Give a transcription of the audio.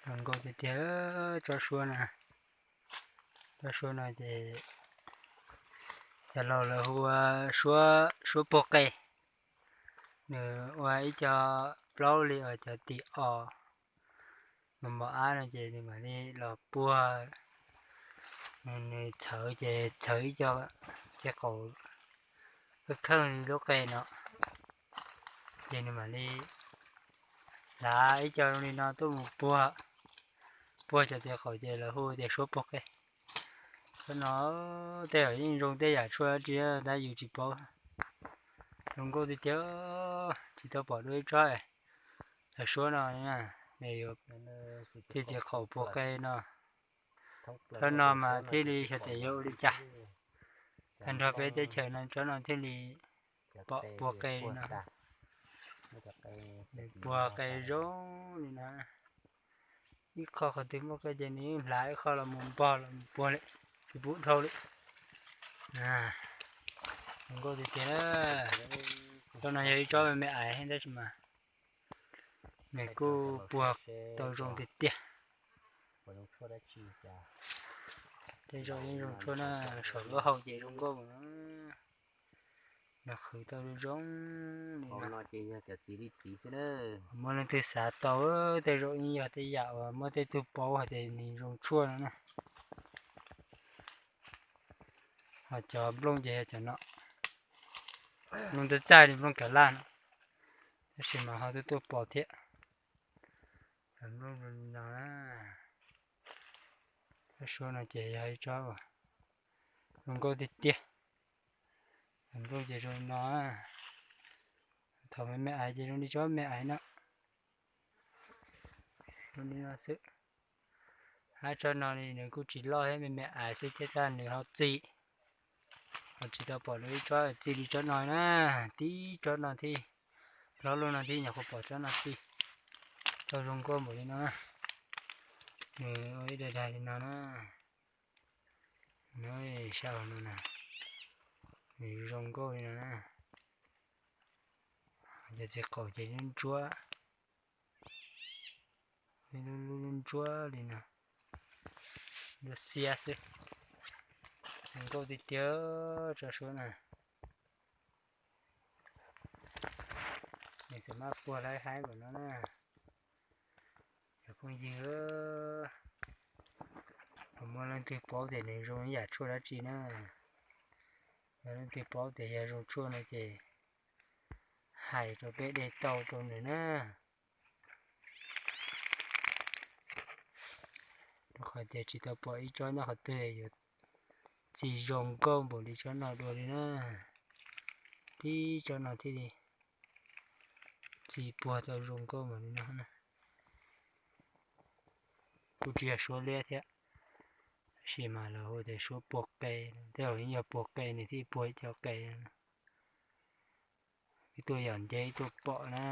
Zoo nkauj tiag tiag tsob suab no. Tsob suab no ces cov laus lawv hu ua suab puag qe. Nws ua ib co plaub li uas cov tim os mos mos ab no ces nws mam li los puag. Nws txhawv ces txhawv ib co txiv qaum kheej kheej li lub qe no, ces nws mam li lav ib co zoo li no tuaj mus puag, puag cov txiv qaum ces lawv hu tias suab puag qe. Tsob no tej zaum yeej zoo tej yam tshuaj dab tsi tab yus tsis paub. Zoo nkauj tiag tiag, tsis tau pom dua ib tsob txawm suab no. Nws yuav tej txiv qaum puag qe no. Tsob no mas thiaj li xyov tias yuav ua li cas, tag nrho peb teb chaws no tsob no thiaj li pom puag qe li no. Nws puag qe zoo li no. Ib qho qhov twg muaj qe ces nws yeej hlav ib qho los mus npog los mus puag li, tsis pub dhau li. Zoo nkauj tiag tiag. Tsob no yog ib tsob me me aiv tab sis mas nws kuj puag tau zoo tiag tiag. Tej zaum yeej zoo tshuaj na, saum lub hau ces zoo nkauj. Nws qhwv tau zoo zoo li no. Muaj leej twg xav tau, tej zaum yeej yog tej yam uas muaj tej tug paub hais tias nws zoo tshuaj no na. Ho cov nplooj ces yog cov no, nplooj txaij txaij li nplooj kav laj no, tab sis mas ho tuaj tuaj pom thiab. Cov nplooj zoo li no na. Tsob suab no ces yog ib tsob zoo nkauj tiag tiag. Cov nplooj ces zoo li no. Thaum me me aiv ces zoo li tsob me aiv no. Zoo li no xwb. Hab tsob no li nws kuj tsis loj thiab, me me aiv xwb thiab tab nws ho txi. Ho tsis tau pom dua ib tsob txi li tsob no na. Tib tsob no thiab, hlob luaj no thiab nyuam qhuav pom tsob no txi tau zoo nkauj npaum li no. Nws ua ib daig daig li no na. Nws sab hauv no na, nws zoo nkauj li no na. Cov txiv qaum ces ntsuab, lub lub ntsuab li no, lub xiab xwb. Zoo nkauj tiag tiag tsob suab na. Nws txawm maj puag laib haib npaum no na. Cov phooj ywg, puas muaj leej twg paub tias nws zoo ib yam tshuaj dab tsi na? Yog leej twg paub tias yog zoo tshuaj no ces hais rau peb de tau rau nws na. Rau qhov tias tsis tau pom ib tsob nyob qhov twg yuav txi zoo nkauj npaum li tsob no dua li na. Tib tsob no thiaj li txi puag tau zoo nkauj npaum li no na. Kuj tsis yog suab liab thiab, tab sis mas lawv hu tias suab puag qe, tej zaum yeej yog puag qe nws thiaj puag ib co qe no. Ib tuaj yam nce ib tuaj pom na.